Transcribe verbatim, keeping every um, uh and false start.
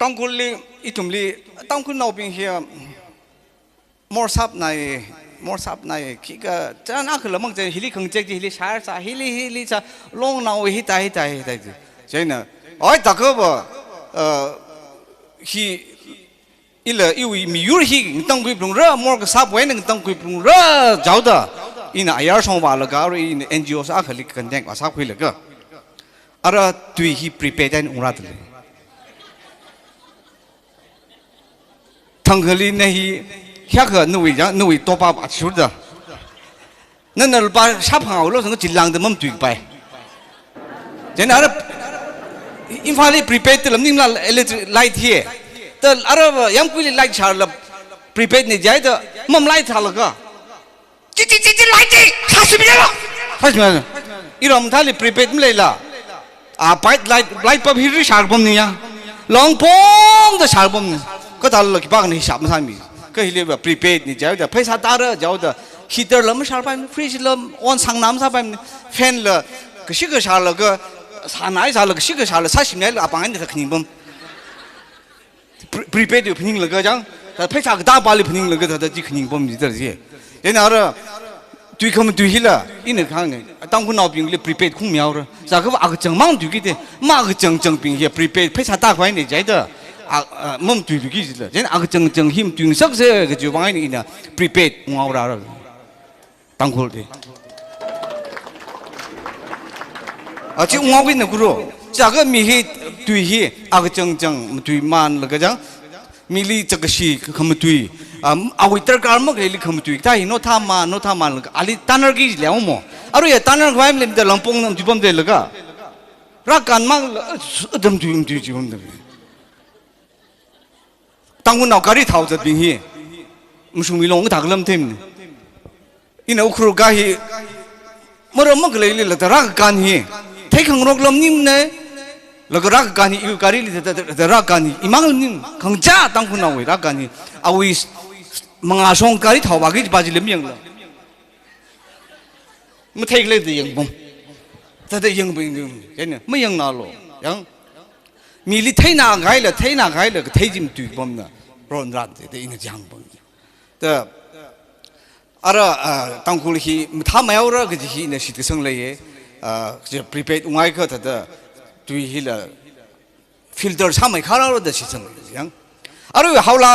Tangkhulli, ithumli, Tangkhulnaobing hi, morsap nai, morsap nai, khikha, chān akhala mang chān, hili khangachek chi, hili shār sā, hili, hili sā, longnao hithā, hithā, hithā, hithā. Chieina, oi, takhava, uh, hi, ila, iwui miyur hi, ngatangkhui phalungra, mor kasāp wui eina ngatangkhui phalungra, jihaoda, ina ayar shongvālaga, arui ina N G O sā akhali connect vāsākhuilaga. Ara tui hi prepaid eina ungra dalei. Thangkhali na hi, hiyākha nawui ya, nawui top up athishurda. Nana lupā shāphang haolo, sanga chilāngda mamatuipai. Chieina ara Imphalli prepaid tala maningla electric light hi. Ta ara Yamkuili light shārla prepaid na jihaida mamlai thālaga. Chi, chi, chi, chi, light chi, sāshimilalo. Sāshimilalo. Iram thāli prepaid maleila. A, paid light, light bulb hi rishār pamni ya. Long pongda shār pamni. Kathāla khipākhana hisap masāmi. Kha hiliva prepaid na jihaida, pheisā tāra jihaoda, heater la mashārpaimana, fridge la on sangna masāpaimana, fan la, kashikha shārlaga, sānai sāla, kashikha shārla, sāshimilai la, apāng eina thāda khaning pam. Pre-, prepaid wui phaninglaga chang, thāda pheisā katā pāli phaninglaga thāda chi khaning pam jida chi. Chieina ara tui khamatui hila, ina kahāngna, Tangkhulnaobingli prepaid khung mihaora. Sākhava akachang mang tuiki te, ma akachang changbing hi prepaid pheisā tākhavai na jihaida, a, a, mamatuituiki jila. Chieina akachang chang hi matuingasaksa kajiwui vang eina ina prepaid unghaora. Tangkhulli. A, chi unghaokina kuro. Chākha mi hi tui hi akachang chang matuimanlaga chang. Mili chākashi khamatui. Am, awui darkar makhaleili khamatui. Thā hi naothā ma, naothā manlaga. Ali tanarki leomo. Aruiya tanarkhavai malemda langpong nang tui pamdalei laga. Rākān mangla, a, damtui, damtui chi pamda. Tangkhulnao gari thao zatbing hi, mashungmi long thākha lam themni. Ina Ukhrul ga hi, maram makhaleili lada rākān hi, theikhangarok lam maningmana, laga rākān hi, iwui garili da, da, da rākān hi, imang lam maning, khangachā Tangkhulnaowui rākān hi, awui s-, s-, mangāshong gari thao vāki kaji pā chili mayangla. Matheikhala da yangpam. Thāda yangpam, yangpam. Chieina, mayangnalo. Yang. Mili theina kahaila, theina kahaila, kathei chi matuipamna. Ronran da, da ina chihāngpam. Da, ara, ah, Tangkhul hi mathāmeihaora kaji hi ina shitkasang leiya. Ah, chi prepaid unghaiakha thāda tui hila filter sāmeikharāra da shitsang yang. Arui haola